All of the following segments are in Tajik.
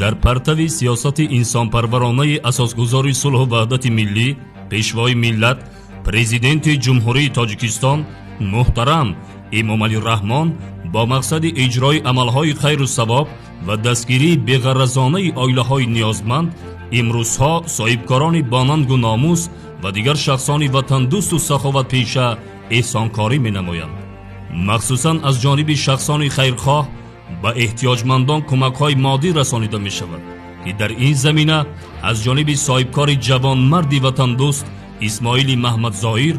Дар партави сиёсати инсонпарваронаи асосгузори сулҳу ваҳдати миллӣ, Пешвои миллат, Президенти Ҷумҳурии Тоҷикистон муҳтарам Эмомалӣ Раҳмон бо мақсади иҷрои амалҳои хайру савоб ва дастгирии беғаразонаи оилаҳои ниёзманд имрӯзҳо соҳибкорони бонангу номус ва дигар шахсони ватандӯсту саховатпеша эҳсонкорӣ менамоянд. Махсусан аз ҷониби шахсони хайрхоҳ ба эҳтиёҷмандон кӯмакҳои моддӣ расонида мешавад, ки дар ин замина аз ҷониби соҳибкори ҷавонмарди ватандӯст Исмоили Маҳмадзоир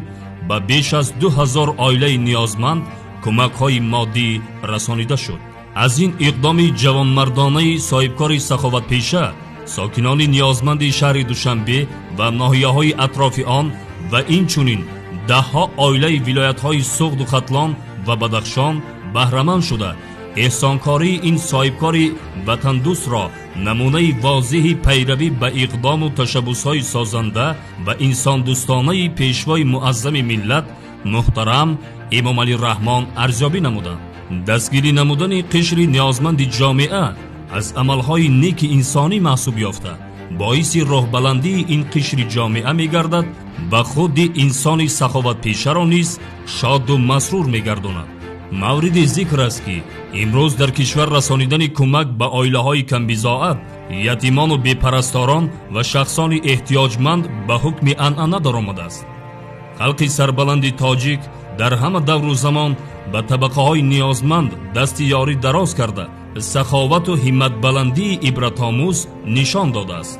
ба беш аз 2000 оилаи ниёзманд кӯмакҳои моддӣ расонида шуд. Аз ин иқдоми ҷавонмардонаи соҳибкори саховатпеша сокинони ниёзманди шаҳри Душанбе ва ноҳияҳои атрофи он ва инчунин даҳҳо оилаи вилоятҳои Суғду Хатлон ва Бадахшон баҳраманд шуда, эҳсонкории ин соҳибкори ватандӯстро намунаи возеҳи пайравӣ ба иқдому ташаббусҳои созанда ва инсондӯстонаи Пешвои муаззами миллат муҳтарам Эмомалӣ Раҳмон арзёбӣ намуданд. Дастгирӣ намудани қишри ниёзманди ҷомеа аз амалҳои неки инсонӣ маҳсуб ёфта, боиси роҳбаландии ин қишри ҷомеа мегардад ва худи инсони саховатпешаро низ шоду масрур мегардонад. Мавриди зикр аст, ки имрӯз дар кишвар расонидани кӯмак ба оилаҳои камбизоат, ятимону бепарасторон ва шахсони эҳтиёҷманд ба ҳукми анъана даромадааст. Халқи сарбаланди тоҷик дар ҳама давру замон ба табақаҳои ниёзманд дасти ёрӣ дароз карда, саховату ҳимматбаландии ибратомӯз нишон додааст.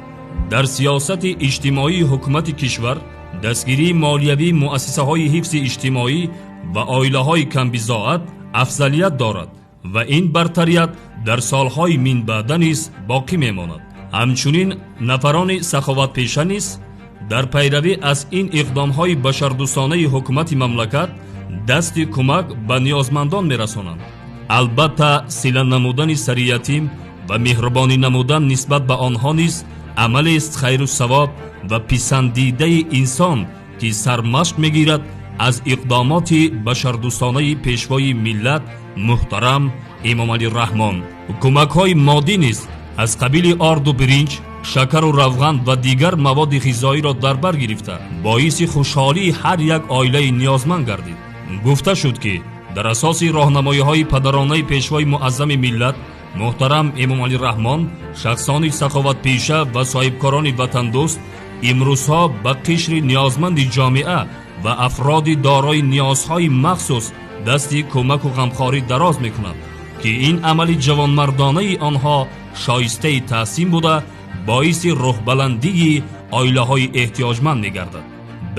Дар сиёсати иҷтимоии ҳукумати кишвар дастгирии молиявии муассисаҳои ҳифзи иҷтимоӣ ва оилаҳои камбизоат афзалият дорад ва ин бартарият дар солҳои минбаъда низ боқӣ мемонад. Ҳамчунин нафарони саховатпеша низ дар пайравӣ аз ин иқдомҳои башардӯстонаи ҳукумати мамлакат дасти кӯмак ба ниёзмандон мерасонанд. Албатта, сила намудани сари ятим ва меҳрубонӣ намудан нисбат ба онҳо низ амалест хайру савоб ва писандидаи инсон, ки сармашқ мегирад аз иқдомоти башардӯстонаи Пешвои миллат муҳтарам Эмомалӣ Раҳмон. Кӯмакҳои моддӣ низ аз қабили орду биринҷ, шакару равған ва дигар маводи ғизоиро дар бар гирифта, боиси хушҳолии ҳар як оилаи ниёзманд гардид. Гуфта шуд, ки дар асоси роҳнамоиҳои падаронаи Пешвои муаззами миллат муҳтарам Эмомалӣ Раҳмон шахсони саховатпеша ва соҳибкорони ватандӯст имрӯзҳо ба қишри ниёзманди ҷомеа ва афроди дорои ниёзҳои махсус дасти кӯмаку ғамхорӣ дароз мекунанд, ки ин амали ҷавонмардонаи онҳо шоистаи таҳсин буда, боиси рӯҳбаландии оилаҳои эҳтиёҷманд мегардад.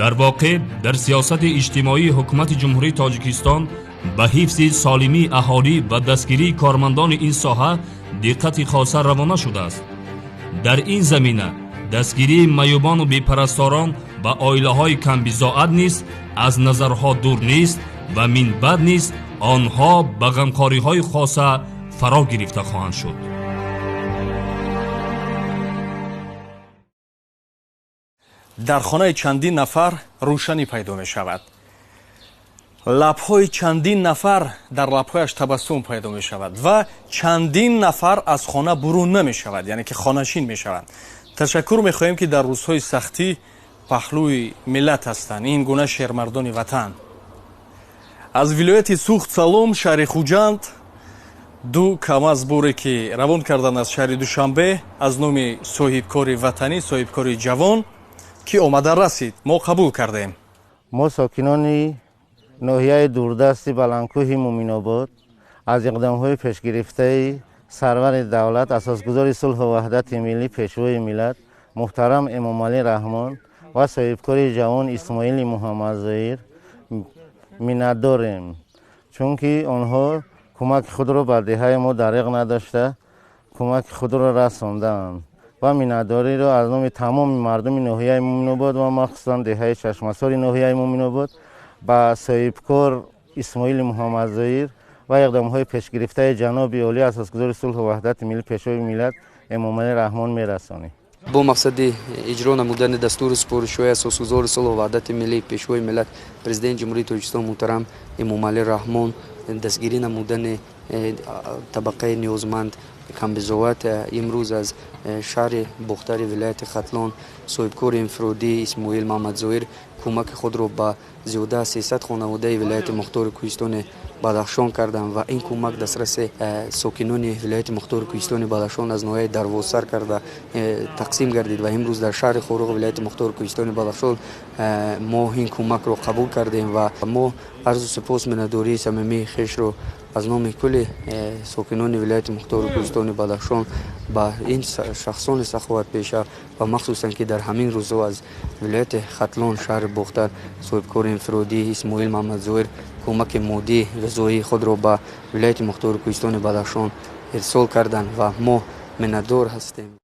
Дар воқеъ, дар сиёсати иҷтимоии ҳукумати Ҷумҳурии Тоҷикистон ба ҳифзи солимии аҳолӣ ва дастгирии кормандони ин соҳа диққати хоса равона шудааст. Дар ин замина дастгирии маъюбону бепарасторон ва оилаҳои камбизоат низ аз назарҳо дур нест ва минбаъд низ онҳо ба ғамхориҳои хоса фаро гирифта хоҳанд шуд. Дар хонаи чандин нафар рӯшанӣ пайдо мешавад, лабҳои чандин нафар дар лабҳояш табассум пайдо мешавад ва чандин нафар аз хона бурун намешавад, яъне ки хонашин мешавад. Ташаккур мехоҳем, ки дар рӯзҳои сахтӣ паҳлӯи миллат ҳастанд ин гуна шермардони ватан. Аз вилояти Суғд салом, шаҳри Хуҷанд. Ду КамАЗ боре, ки равон карданд аз шаҳри Душанбе аз номи соҳибкори ватанӣ, соҳибкори ҷавон, ки омада расид, мо қабул кардем. Мо, сокинони ноҳияи дурдасти баландкӯҳи Муминобод, аз иқдомҳои пешгирифтаи сарвари давлат, асосгузори сулҳу ваҳдати миллӣ, Пешвои миллат муҳтарам Эмомалӣ Раҳмон ва соҳибкори ҷавон Исмоили Муҳаммадзоир миннатдорем, чунки онҳо кӯмаки худро ба деҳаи мо дариғ надошта, кӯмаки худро расондаанд ва миннатдориро аз номи тамоми мардуми ноҳияи Муминобод ва махсусан деҳаи Чашмасори ноҳияи Муминобод ба соҳибкор Исмоили Муҳаммадзоир ва иқдомҳои пешгирифтаи ҷаноби олӣ, асосгузори сулҳу ваҳдати миллӣ, Пешвои миллат Эмомалӣ Раҳмон мерасонем. Бо мақсади иҷро намудани дастуру супоришҳои асосгузори сулҳу ваҳдати миллӣ, Пешвои миллат, Президенти Ҷумҳурии Тоҷикистон муҳтарам Эмомалӣ Раҳмон, дастгирӣ намудани Табақаи ниёзманд, камбизоат. Имрӯз аз шаҳри Бохтари вилояти Хатлон соҳибкори инфиродӣ Исмоил Маҳмадзоир кӯмаки худро ба зиёда аз 300 хонаводаи вилояти мухтори кӯҳистони Бадахшон карданд ва ин кӯмак дастраси сокинони вилояти мухтори кӯҳистони Бадахшон аз ноҳияи Дарвозсар карда тақсим гардид. Ва имрӯз дар шаҳри Хоруғ, вилояти мухтори кӯҳистони Бадахшон, мо ин кӯмакро қабул кардем ва мо арзу сипос, миннатдории самимии хешро аз номи кулли сокинони вилояти мухтори кӯҳистони Бадахшон ба ин шахсони саховатпеша ва махсусан ки дар ҳамин рӯзҳо аз вилояти Хатлон, шаҳри Бохтар, соҳибкори инфиродӣ Исмоил Маҳмадзоир кӯмаки моддӣ, ғизоии худро ба вилояти мухтори кӯҳистони Бадахшон ирсол карданд ва мо миннатдор ҳастем.